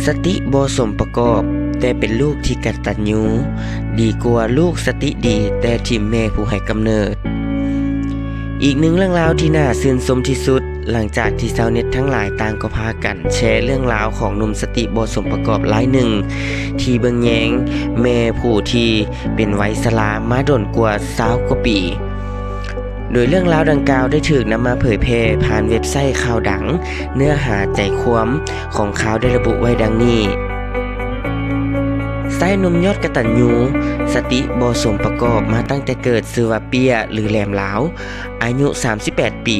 ສະຕິບໍ່ສົມປະກອບ ແຕ່ເປັນລູກທີ່ກະຕັນຍູ ດີກວ່າລູກສະຕິດີ ແຕ່ຖິ້ມແມ່ຜູ້ໃຫ້ກຳເນີດ. ອີກໜຶ່ງເລື່ອງລາວທີ່ໜ້າຊື່ນຊົມທີ່ສຸດ, ຫຼັງຈາກທີ່ຊາວເນັດທັງຫຼາຍຕ່າງກໍພາກັນແຊເລື່ອງລາວຂອງໜຸ່ມສະຕິບໍ່ສົມປະກອບລາຍໜຶ່ງ ທີ່ເບິ່ງແຍງແມ່ຜູ້ທີ່ເປັນໄວຊະລາມາດົນກວ່າຊາວກວ່າປີ. ໂດຍເລື່ອງລາວດັ່ງກ່າວໄດ້ຖືກນຳມາເຜີຍແຜ່ຜ່ານເວັບໄຊຂ່າວດັງ. ເນື້ອຫາໃຈຄວາມຂອງຂ່າວໄດ້ລະບຸໄວ້ດັ່ງນີ້: ຊາຍໜຸ່ມຍອດກະຕັນຍູ ສະຕິບໍ່ສົມປະກອບມາຕັ້ງແຕ່ເກີດ, ຊື່ວ່າເປ້ຍ ຫຼື ແຫຼມລາວ, ອາຍຸສາມສິບແປດປີ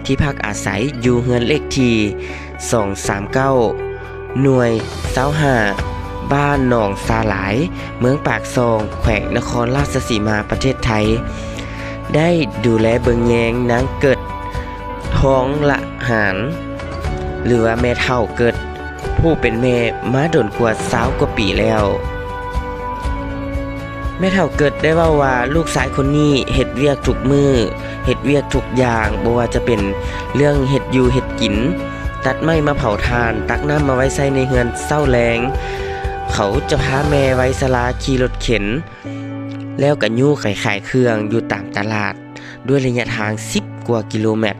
ທີ່ພັກອາໄສຢູ່ເຮືອນເລກທີສອງສາມເກົ້າ ໜ່ວຍຊາວຫ້າ ບ້ານໜອງສາຫຼາຍ ເມືອງປາກຊ່ອງ ແຂວງນະຄອນລາຊະສີມາ ປະເທດໄທ, ໄດ້ດູແລເບິ່ງແຍງນາງເກີດ ທອງລະຫານ ຫຼືວ່າແມ່ເຖົ້າເກີດ ຜູ້ເປັນແມ່ມາດົນກວ່າຊາວກວ່າປີແລ້ວ. ແມ່ເຖົ້າເກີດໄດ້ເວົ້າວ່າ ລູກຊາຍຄົນນີ້ເຮັດວຽກທຸກມື້, ເຮັດວຽກທຸກຢ່າງ, ບໍ່ວ່າຈະເປັນເລື່ອງເຮັດຢູ່ເຮັດກິນ, ຕັດໄມ້ມາເຜົາຖ່ານ, ຕັກນ້ຳມາໄວ້ໃຊ້ໃນເຮືອນເຊົ້າແລງ. ເຂົາຈະພາແມ່ໄວຊະລາຂີ່ລົດເຂັນ ແລ້ວກໍຍູ້ໄປຂາຍເຄື່ອງຢູ່ຕາມຕະຫຼາດ ດ້ວຍໄລຍະທາງສິບກວ່າກິໂລແມັດ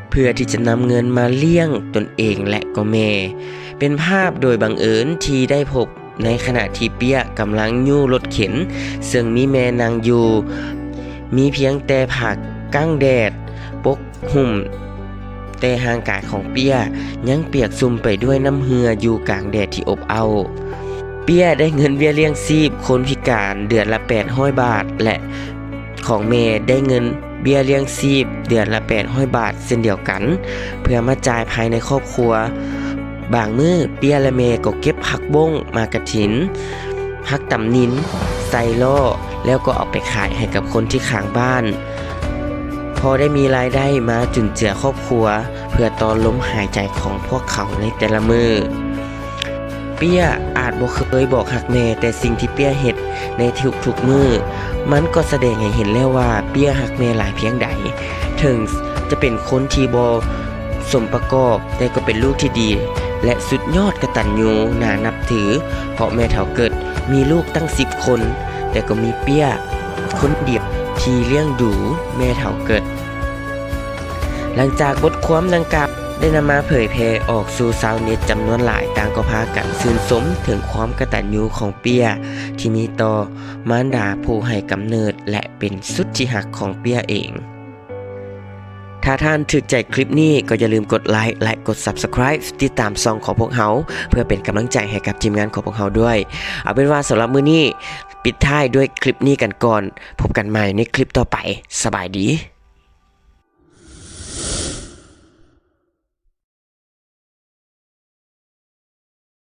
ເພື່ອທີ່ຈະນຳເງິນມາລ້ຽງຕົນເອງ ແລະກໍແມ່. ເປັນພາບໂດຍບັງເອີນທີ່ໄດ້ພົບໃນຂະນະທີ່ເປ້ຍກຳລັງຍູ້ລົດເຂັນ ເຊິ່ງມີແມ່ນັ່ງຢູ່, ມີພຽງແຕ່ຜ້າກັ້ງແດດປົກຫຸ້ມ, ແຕ່ຮ່າງກາຍຂອງເປ້ຍຍັງປຽກຊຸ່ມໄປດ້ວຍນ້ຳເຫື່ອຢູ່ກາງແດດທີ່ອົບເອົ້າ. ເປ້ຍໄດ້ເງິນເບ້ຍລ້ຽງຊີບຄົນພິການເດືອນລະແປດຮ້ອຍບາດ ແລະ ຂອງແມ່ໄດ້ເງິນເບ້ຍລ້ຽງຊີບເດືອນລະແປດຮ້ອຍບາດເຊັ່ນດຽວກັນ ເພື່ອມາຈ່າຍພາຍໃນຄອບຄົວ. ບາງມື້ເປ້ຍ ແລະ ແມ່ກໍເກັບຜັກບົ້ງ, ໝາກກະຖິນ, ຜັກຕຳນິນໃສ່ລໍ້ ແລ້ວກໍເອົາໄປຂາຍໃຫ້ກັບຄົນທີ່ຂ້າງບ້ານ, ພໍໄດ້ມີລາຍໄດ້ມາຈຸນເຈືອຄອບຄົວ ເພື່ອຕໍ່ລົມຫາຍໃຈຂອງພວກເຂົາໃນແຕ່ລະມື້. ເປ້ຍອາດບໍ່ເຄີຍບອກຮັກແມ່, ແຕ່ສິ່ງທີ່ເປ້ຍເຮັດໃນທຸກໆມື້ ມັນກໍສະແດງໃຫ້ເຫັນແລ້ວວ່າເປ້ຍຮັກແມ່ຫຼາຍພຽງໃດ. ເຖິງຈະເປັນຄົນທີ່ບໍ່ສົມປະກອບ, ແຕ່ກໍເປັນລູກທີ່ດີ ແລະ ສຸດຍອດກະຕັນຍູໜ້ານັບຖື, ເພາະແມ່ເຖົ້າເກີດມີລູກຕັ້ງສິບຄົນ, ແຕ່ກໍມີເປ້ຍຄົນດຽວທີ່ລ້ຽງດູແມ່ເຖົ້າເກີດ. ຫຼັງຈາກບົດຄວາມດັ່ງກ່າວໄດ້ນຳມາເຜີຍແຜ່ອອກສູ່ຊາວເນັດຈຳນວນຫຼາຍ, ຕ່າງກໍພາກັນຊື່ນຊົມເຖິງຄວາມກະຕັນຍູຂອງເປ້ຍທີ່ມີຕໍ່ມານດາຜູ້ໃຫ້ກຳເນີດ ແລະ ເປັນສຸດທີ່ຮັກຂອງເປ້ຍເອງ. ຖ້າທ່ານຖືກໃຈຄລິບນີ້ ກໍຢ່າລືມກົດໄລ ແລະ ກົດ Subscribe ຕິດຕາມຊ່ອງຂອງພວກເຮົາ ເພື່ອເປັນກຳລັງໃຈໃຫ້ກັບທີມງານຂອງພວກເຮົາດ້ວຍ. ເອົາເປັນວ່າສຳລັບມື້ນີ້ ປິດທ້າຍດ້ວຍຄລິບນີ້ກັນກ່ອນ. ພົບກັນໃໝ່ໃນຄລິບຕໍ່ໄປ. ສະບາຍດີ.